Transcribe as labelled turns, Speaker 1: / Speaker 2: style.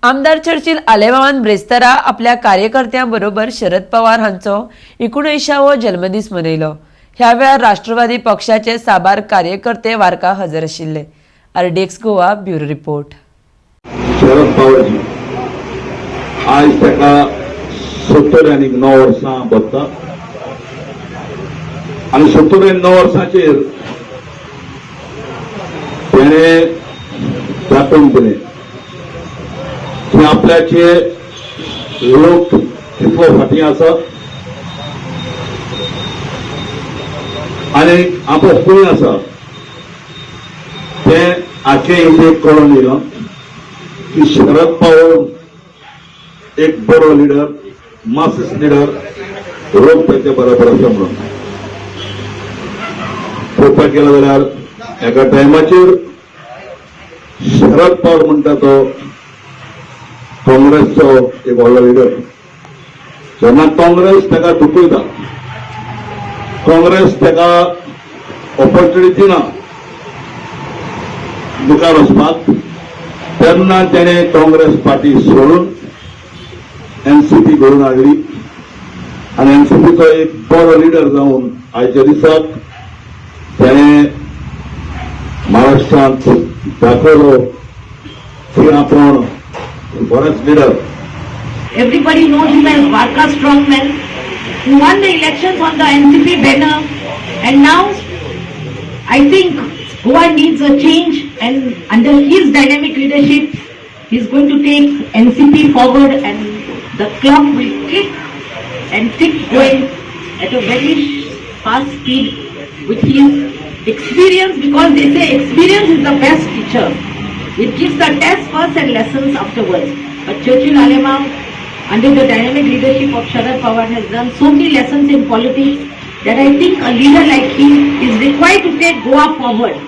Speaker 1: आमदार चर्चिल आलेमांवान ब्रेस्तारा आपल्या कार्यकर्त्यां बरोबर शरद पवार हांचो 79वो जल्मदीस मनयलो. ह्या वेळार राष्ट्रवादी पक्षाचे साबार कार्यकर्ते वार्का हजर आशिल्ले. RDX Goa, bureau report.
Speaker 2: Sharad पवारजी आयज ताका 79 वर्सां भरता आनी 79 वर्सांचेर तेणें दाखोवन दिलें की आपल्याचे लोक कितलो फाटीं आसा आनी आपूण खंय आसा तें आख्खे इंडियेक कळोन येयलां की शरद पवार एक बरो लिडर, मासीस लिडर, लोक ताच्या बरोबर आसा म्हणून. पळोवपाक गेलो जाल्यार एका टायमाचेर शरद पवार म्हणटा तो काँग्रेसचो एक व्हडलो लिडर. जेन्ना काँग्रेस ताका दुखयता, काँग्रेस ताका ऑपॉर्च्युनिटी दिना मुखार वचपाक, तेन्ना तेणें काँग्रेस पार्टी सोडून एनसीपी घडोवन हाडली आनी एनसीपीचो एक बरो लिडर जावन आयच्या दिसाक तेणें महाराष्ट्रांत दाखयलो की आपण बरेच leader.
Speaker 3: Everybody knows him as Varka strongman who won the elections on the NCP banner, and now I think Goa needs a change, and under his dynamic leadership he is going to take NCP forward and the clock will click and tick going at a very fast speed with his experience, because they say experience is the best teacher. It gives the test first and lessons afterwards. But Churchill Alemao, under the dynamic leadership of Sharad Pawar, has done so many lessons in politics that I think a leader like him is required to take Goa forward.